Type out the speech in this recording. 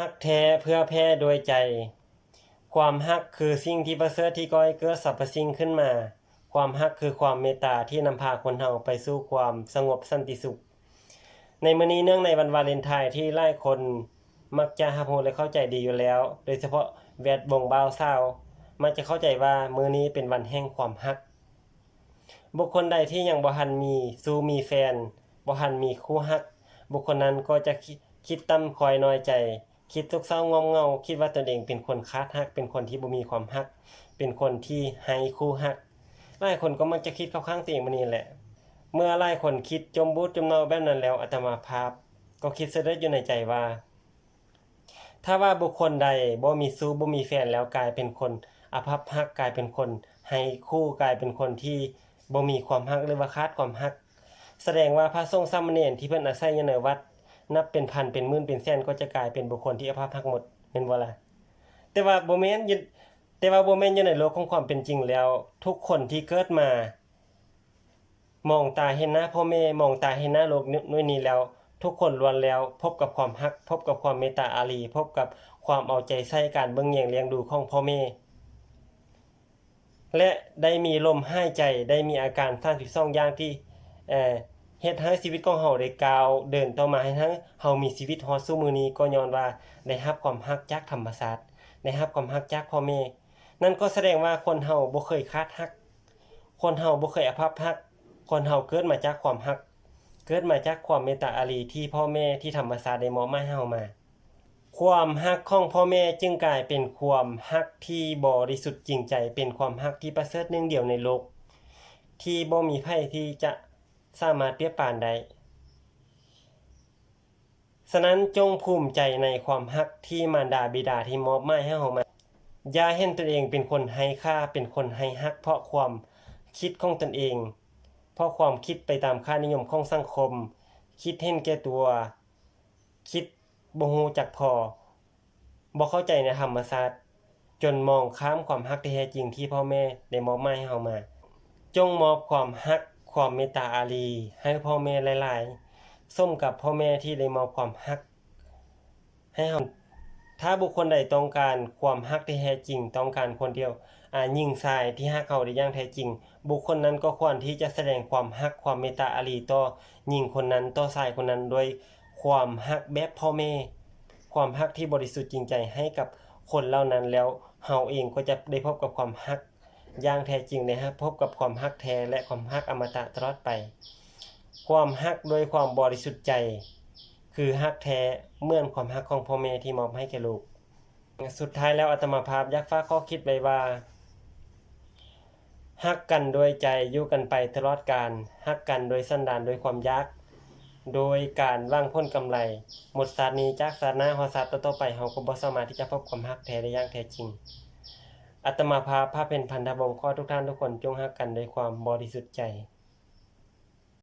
ຮັກແທ້ເພື່ອແຜ່ດ້ວຍໃຈ. ຄວາມຮັກຄືສິ່ງທີ່ປະເສີດທີ່ກໍ່ໃຫ້ເກີດສັບພະສິ່ງຂຶ້ນມາ. ຄວາມຮັກຄືຄວາມເມດຕາທີ່ນຳພາຄົນເຮົາໄປສູ່ຄວາມສະຫງົບສັນຕິສຸກ. ໃນມື້ນີ້ ເນື່ອງໃນວັນວາເລັນທາຍທີ່ຫຼາຍຄົນມັກຈະຮັບຮູ້ ແລະ ເຂົ້າໃຈດີຢູ່ແລ້ວ, ໂດຍສະເພາະແວດວົງບ່າວສາວ ມັກຈະເຂົ້າໃຈວ່າມື້ນີ້ເປັນວັນແຫ່ງຄວາມຮັກ. ບຸກຄົນໃດທີ່ຍັງບໍ່ທັນມີຊູ້ມີແຟນ, ບໍ່ທັນມີຄູ່ຮັກ, ບຸກຄົນນັ້ນກໍຈະຄິດ ຄິດຕ່ຳ, ຄອຍນ້ອຍໃຈ, ຄິດໂສກເສົ້າງ່ອມເຫງົາ, ຄິດວ່າຕົນເອງເປັນຄົນຂາດຮັກ, ເປັນຄົນທີ່ບໍ່ມີຄວາມຮັກ, ເປັນຄົນທີ່ໄຮ້ຄູ່ຮັກ. ຫຼາຍຄົນກໍມັກຈະຄິດເຂົ້າຂ້າງຕົວເອງແບບນີ້ແຫຼະ. ເມື່ອຫຼາຍຄົນຄິດຈົມບູດຈົມເນົ່າແບບນັ້ນແລ້ວ, ອາດຕະມາພາບກໍຄິດສະເດີດຢູ່ໃນໃຈວ່າ ຖ້າວ່າບຸກຄົນໃດບໍ່ມີຊູ້, ບໍ່ມີແຟນແລ້ວ, ກາຍເປັນຄົນອະພັບຮັກ, ກາຍເປັນຄົນໄຮ້ຄູ່, ກາຍເປັນຄົນທີ່ບໍ່ມີຄວາມຮັກ ຫຼືວ່າຂາດຄວາມຮັກ, ສະແດງວ່າພະສົງສາມະເນນທີ່ເພິ່ນອາໄສຢູ່ໃນວັດ ນັບເປັນພັນ, ເປັນໝື່ນ, ເປັນແສນ ກໍຈະກາຍເປັນບຸກຄົນທີ່ອະພັບຮັກໝົດ, ແມ່ນບໍ່ລະ? ແຕ່ວ່າບໍ່ແມ່ນຢູ່ ແຕ່ວ່າບໍ່ແມ່ນຢູ່ໃນໂລກຂອງຄວາມເປັນຈິງແລ້ວ. ທຸກຄົນທີ່ເກີດມາ ມອງຕາເຫັນໜ້າພໍ່ແມ່, ມອງຕາເຫັນໜ້າໂລກໜ່ວຍນີ້ແລ້ວ, ທຸກຄົນລ້ວນແລ້ວພົບກັບຄວາມຮັກ, ພົບກັບຄວາມເມດຕາອາຣີ, ພົບກັບຄວາມເອົາໃຈໃສ່, ການເບິ່ງແຍງລ້ຽງດູຂອງພໍ່ແມ່ ແລະ ໄດ້ມີລົມຫາຍໃຈ, ໄດ້ມີອາການສາມສິບສອງຢ່າງທີ່ ເອີ ເຮັດໃຫ້ຊີວິດຂອງເຮົາໄດ້ກ້າວເດີນຕໍ່ມາ, ເຮັດໃຫ້ເຮົາມີຊີວິດຮອດສູ່ມື້ນີ້ ກໍຍ້ອນວ່າໄດ້ຮັບຄວາມຮັກຈາກທຳມະຊາດ, ໄດ້ຮັບຄວາມຮັກຈາກພໍ່ແມ່. ນັ້ນກໍສະແດງວ່າຄົນເຮົາບໍ່ເຄີຍຂາດຮັກ, ຄົນເຮົາບໍ່ເຄີຍອະພັບຮັກ, ຄົນເຮົາເກີດມາຈາກຄວາມຮັກ, ເກີດມາຈາກຄວາມເມດຕາອາຣີທີ່ພໍ່ແມ່, ທີ່ທຳມະຊາດໄດ້ມອບໝາຍໃຫ້ເຮົາມາ. ຄວາມຮັກຂອງພໍ່ແມ່ຈຶ່ງກາຍເປັນຄວາມຮັກທີ່ບໍລິສຸດຈິງໃຈ, ເປັນຄວາມຮັກທີ່ປະເສີດໜຶ່ງດຽວໃນໂລກ, ທີ່ບໍ່ມີໃຜທີ່ຈະສາມາດປຽບປານໄດ້. ສະນັ້ນ, ຈົ່ງພູມໃຈໃນຄວາມຮັກທີ່ມານດາບິດາທີ່ມອບໝາຍໃຫ້ເຮົາມາ. ຢ່າເຫັນຕົນເອງເປັນຄົນໄຮ້ຄ່າ, ເປັນຄົນໄຮ້ຮັກເພາະຄວາມຄິດຂອງຕົນເອງ, ເພາະຄວາມຄິດໄປຕາມຄ່ານິຍົມຂອງສັງຄົມ, ຄິດເຫັນແກ່ຕົວ, ຄິດບໍ່ຮູ້ຈັກພໍ, ບໍ່ເຂົ້າໃຈໃນທຳມະຊາດ, ຈົນມອງຂ້າມຄວາມຮັກທີ່ແທ້ຈິງທີ່ພໍ່ແມ່ໄດ້ມອບໝາຍໃຫ້ເຮົາມາ. ຈົ່ງມອບຄວາມຮັກ, ຄວາມເມດຕາອາຣີໃຫ້ພໍ່ແມ່ຫຼາຍໆ, ສົມກັບພໍ່ແມ່ທີ່ໄດ້ມອບຄວາມຮັກໃຫ້ເຮົາ. ຖ້າບຸກຄົນໃດຕ້ອງການຄວາມຮັກທີ່ແທ້ຈິງ, ຕ້ອງການຄົນທີ່ ອາ ຍິງຊາຍທີ່ຮັກເຮົາໄດ້ຢ່າງແທ້ຈິງ, ບຸກຄົນນັ້ນກໍຄວນທີ່ຈະສະແດງຄວາມຮັກ, ຄວາມເມດຕາອາຣີຕໍ່ຍິງຄົນນັ້ນ, ຕໍ່ຊາຍຄົນນັ້ນ ດ້ວຍຄວາມຮັກແບບພໍ່ແມ່, ຄວາມຮັກທີ່ບໍລິສຸດຈິງໃຈໃຫ້ກັບຄົນເຫຼົ່ານັ້ນ, ແລ້ວເຮົາເອງກໍຈະໄດ້ພົບກັບຄວາມຮັກຢ່າງແທ້ຈິງ, ໄດ້ຮັບ ພົບກັບຄວາມຮັກແທ້ ແລະ ຄວາມຮັກອະມະຕະຕະຫຼອດໄປ. ຄວາມຮັກດ້ວຍຄວາມບໍລິສຸດໃຈ ຄືຮັກແທ້ເໝືອນຄວາມຮັກຂອງພໍ່ແມ່ທີ່ມອບໃຫ້ແກ່ລູກ. ສຸດທ້າຍແລ້ວ ອາດຕະມາພາບຢາກຝາກຂໍ້ຄິດໄວ້ວ່າ ຮັກກັນດ້ວຍໃຈ ຢູ່ກັນໄປຕະຫຼອດການ, ຮັກກັນດ້ວຍສັນດານ ດ້ວຍຄວາມຢາກ, ໂດຍການຫວັງຜົນກຳໄລ. ໝົດຊາດນີ້, ຈາກຊາດໜ້າຮອດຊາດຕໍ່ໆໄປ, ເຮົາກໍບໍ່ສາມາດທີ່ຈະພົບຄວາມຮັກແທ້ໄດ້ຢ່າງແທ້ຈິງ. ອາດຕະມາພາບ ພາເພັນ ພັນທະວົງ ຂໍໃຫ້ທຸກທ່ານທຸກຄົນຈົ່ງຮັກກັນດ້ວຍຄວາມບໍລິສຸດໃຈ.